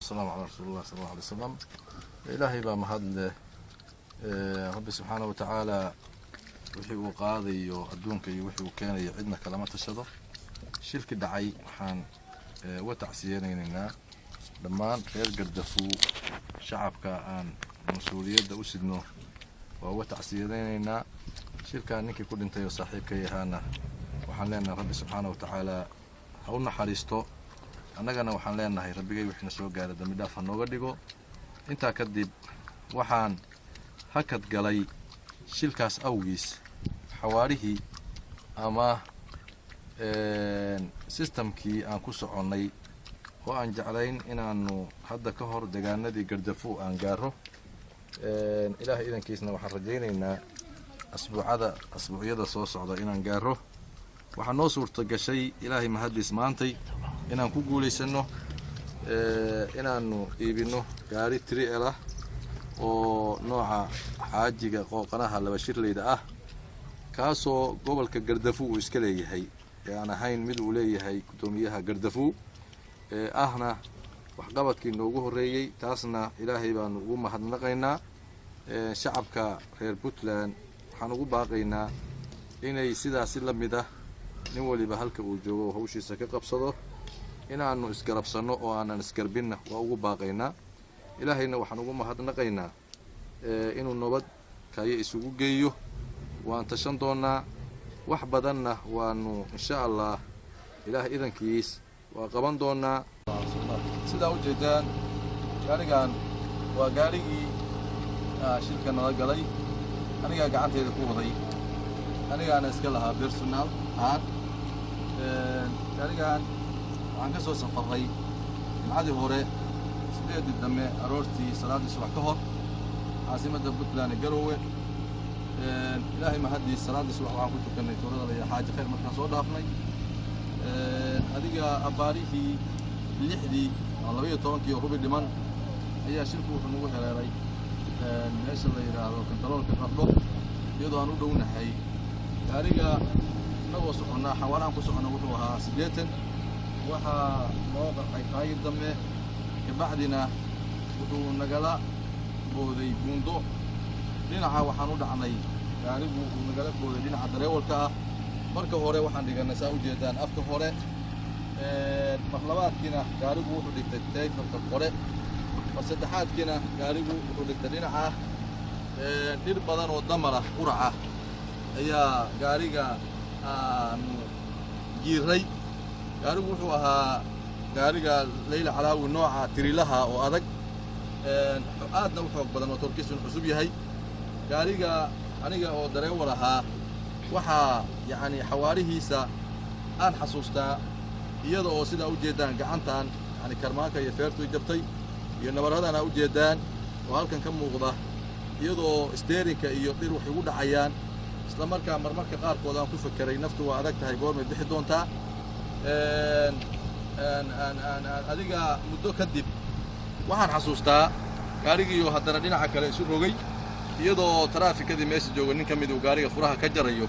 Wasalaamu calaa rasuulillah sal alla alay wasalam. Ilaahay baa mahad leh. Rabbi subxaana wa tacaala wixii uu qaadayo adduunka iyo wixii uu keenayo cidna kalama tashado. Shilki dhacay waxaan uga tacsiyeenaynaynaa dhammaan reer Gardafuu, shacabka aan mas-uuliyadda u sidno waa uga tacsiyeenaynaynaa shilkaan. Ninkii ku dhintay oo saaxiibkay ahaana waxaan leenahay Rabbi subxaana wa tacaala ha u naxariisto, annagana waxaan leenahay Rabbigay wixina soo gaara dambi dhaaf ha nooga dhigo. Intaa kadib waxaan hakad galay shilkaas awgiis xawaarihii ama systemkii aan ku soconnay oo aan jeclayn inaanu hadda ka hor degaanadii Gardafu aan gaaro. Ilaahay idankiisna waxaan rajaynaynaa asbuucada asbuucyada soo socda inaan gaaro. Waxaa noo suurta gashay, Ilaahay mahaddiis, maantay inaan ku guulaysanno inaanu iibinno gaari 3L ah oo nooca xaajiga qooqanaha laba shirleyda ah, kaasoo gobolka Gardafu uu iska leeyahay ee aan ahayn mid uu leeyahay guddoomiyaha Gardafu, ee ahna waxqabadkii noogu horreeyey. Taasna Ilaahay baanu ugu mahadnaqaynaa. Shacabka reer Puntland waxaan ugu baaqaynaa inay sidaasi la mid ah nin waliba halka uu joogo hawshiisa ka qabsado. Inaanu isgarabsanno oo aanan isgarbinna waa ugu baaqaynaa. Ilaahayna waxaan ugu mahadnaqaynaa inuu nabad kayo isugu geeyo. Waan tashan doonaa, wax badanna waanu insha Allah Ilaah idankiis waa qaban doonaa. Sidaa u jeedaan, gaarigan waa gaarigii shilka nala galay. Anigaa gacanteyda ku waday, anigaana iska lahaa personal ahaan. Gaarigan waxaan ka soo safarray jimcadii hore 8-dii dambe aroortii, salaaddii subax ka hor, caasimadda Puntland ee Garowe. Ilaahay mahaddiis, salaaddii subax waxaan ku tukannay tuulada la Xaaji Khayr. Markaan soo dhaafnay adiga abbaarihii 6-dii ama 12-kii oo rubi dhiman ayaa shilku wuxuu nagu heleelay meesha la yidhaahdo kantaroolka Qardho, iyadoo aan u dhownahay. Gaariga innagoo soconnaa, xawaaraan ku soconna wuxuu ahaa 80. Waxaa noo qarxay taayir dambe, kabacdina wuxuu nagala booday buundo. Dhinaca waxaan u dhacnay, gaarigu uu nagala booday dhinaca dareewalka ah. Marka hore waxaan dhigannay, saa u jeedaan, afka hore. Mar labaadkiina gaarigu wuxuu dhigtay tayfarka qore. Mar saddexaadkiina gaarigu wuxuu dhigtay dhinaca dhir badan oo damar ah, quraca ayaa gaariga aanu jiirray. Gaarigu wuxuu ahaa gaariga Leyla Calaawi, nooca tirilaha oo adag, aadna u xoog badan oo torkiisun cusub yahay. Gaariga aniga oo dareewal ahaa waxaa yacni xawaarihiisa aan xasuustaa iyada oo sidaa u jeeddaan gacantan, yani karmaanka iyo feertuy jabtay iyo nabarradana u jeeddaan oo halkan ka muuqda, iyadoo steerinka iyo dhir wax igu dhacayaan. Isla markaa marmarka qaarkood aan ku fekeray naftu waa adag tahay, goormay bixi doontaa. Adiga muddo kadib waxaan xasuustaa gaarigiioo haddana dhinaca kale isu rogay, iyadoo taraafikadii meesha jooga nin ka mid uu gaariga furaha ka jarayo.